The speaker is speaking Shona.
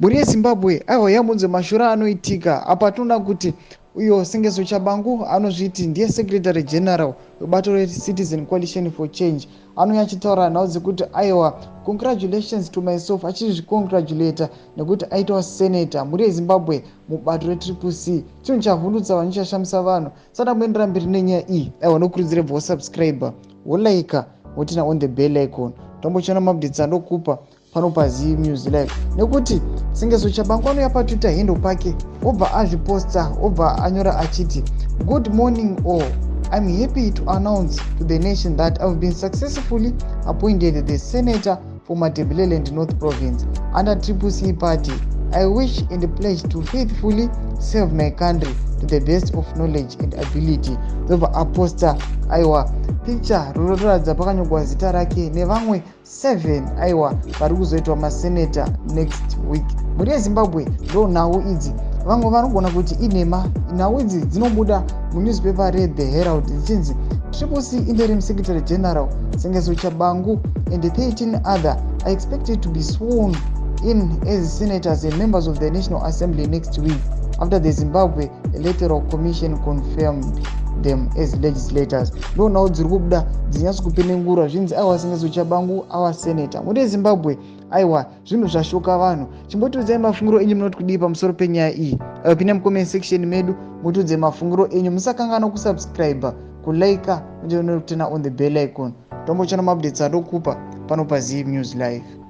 Mhuri yeZimbabwe, aiwa, yambonzi mashura anoitika apa. Tinoona kuti uyo Sengezo Tshabangu anozviti ndiye secretary general webato reCitizen Coalition for Change anouya achitaura nhau dzekuti, "Aiwa, congratulations to myself," achizvicongratulata nekuti aitawo senator, mhuri yeZimbabwe, mubato reTriple C. Chinhu chavhundutsa vanhu, chashamisa vanhu. Saka muendera mberi nenyaya iyi, aiwa, nokurudzire bva wosubscribe, wolike, woturn on the bell icon, tombochiona maupdates andokupa pano paZi News Live. Nekuti Sengezo Tshabangu anouya paTwitter handle pake, obva azviposta, obva anyora achiti, "Good morning all. I'm happy to announce to the nation that I've been successfully appointed the senator for Matabeleland North Province under Triple C party. I wish and pledge to faithfully serve my country to the best of knowledge and ability." Ndobva aposta, aiwa, picture rinoratidza pakanyorwa zita rake nevamwe 7, aiwa, vari kuzoitwa maseneta next week. Mhuri yeZimbabwe, ndo nhau idzi. Vamwe vanogona kuti inhema. Nhau idzi dzinobuda munewspaper reThe Herald dzichinzi Triple C interim secretary general Sengezo Tshabangu and 13 other are expected to be sworn in as senators and members of the National Assembly next week after the Zimbabwe Electoral Commission confirmed them as legislators. Ndo nhau dziri kubuda dzinyatso kupenengura, zvinzi, aiwa, Sengezo Tshabangu ava senator. Mhuri yeZimbabwe, aiwa, zvinhu zvashoka vanhu. Chimbotiudzai mafungiro enyu, munoti kudii pamusoro penyaya iyi? Aiwa, pinda mucomment section medu, mutiudze mafungiro enyu. Musakanganwa kusubscribe, kulike, nekuturn on the bell icon, tombochana maupdates adokupa pano paZi News Live.